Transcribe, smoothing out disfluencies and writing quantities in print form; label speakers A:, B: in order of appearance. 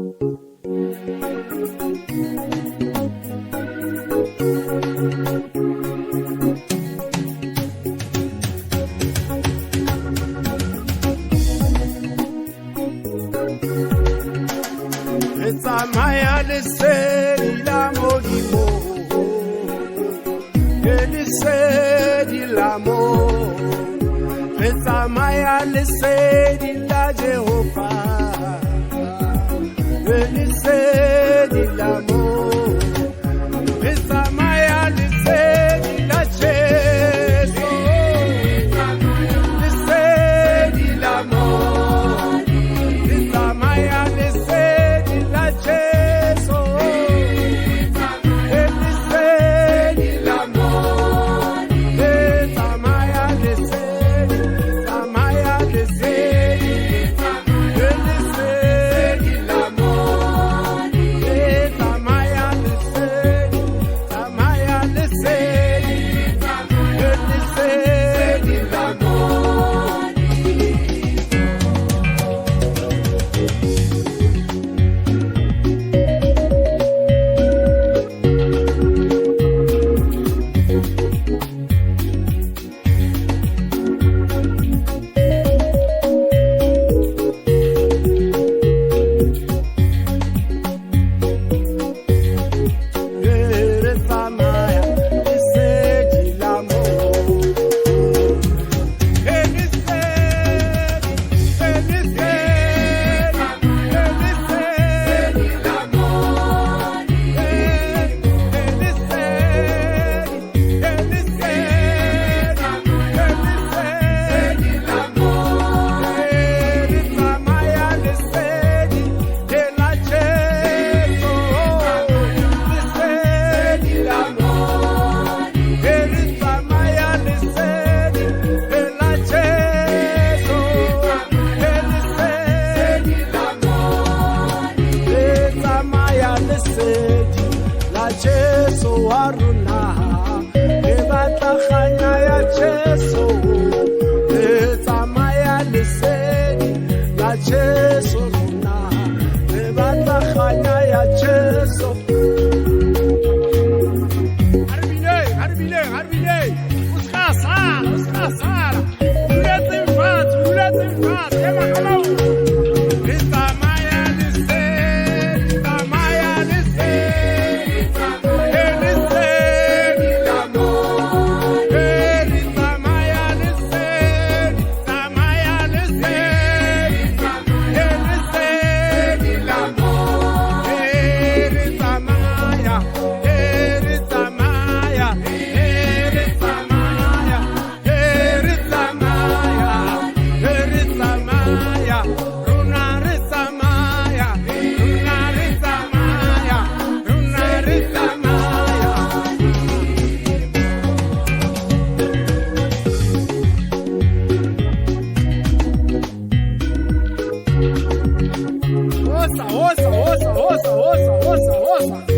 A: Re tsamaya lesedi la Modimo, ke lesedi la mo. Re tsamaya lesedi la Jehova, ke lesedi la mo. Re tsamaya lesedi la Jesu, lesedi la mo. Re tsamaya lesedi la Jesu, lesedi la mo. Re tsamaya lesedi, tsamaya lesedi, lesedi la mo. Re tsamaya lesedi, tsamaya lesedi, lesedi la mo. Re tsamaya lesedi la mo. Lesedi, lesedi, lesedi la mo. Lesedi, lesedi, lesedi la mo. Re tsamaya lesedi la Jesu, lesedi la mo. Re tsamaya lesedi la Jesu, lesedi la mo. Re tsamaya lesedi la Jesu wa rona, re batla kganya ya Jesu. Re tsamaya lesedi la Jesu rona, re batla kganya ya Jesu. A re bineng, a re bineng, a re bineng. O se ka sala, o se ka sala. O duletseng fatshe, o duletseng fatshe. Ema ka maoto. Re tsamaya lesedi, tsamaya lesedi, lesedi la mo. Re tsamaya lesedi, tsamaya lesedi, lesedi la mo. Re tsamaya, re tsamaya, re tsamaya, re tsamaya, re tsamaya, rona re tsamaya, rona re tsamaya, rona re tsamaya. Osa, osa, osa, osa, osa, osa, osa.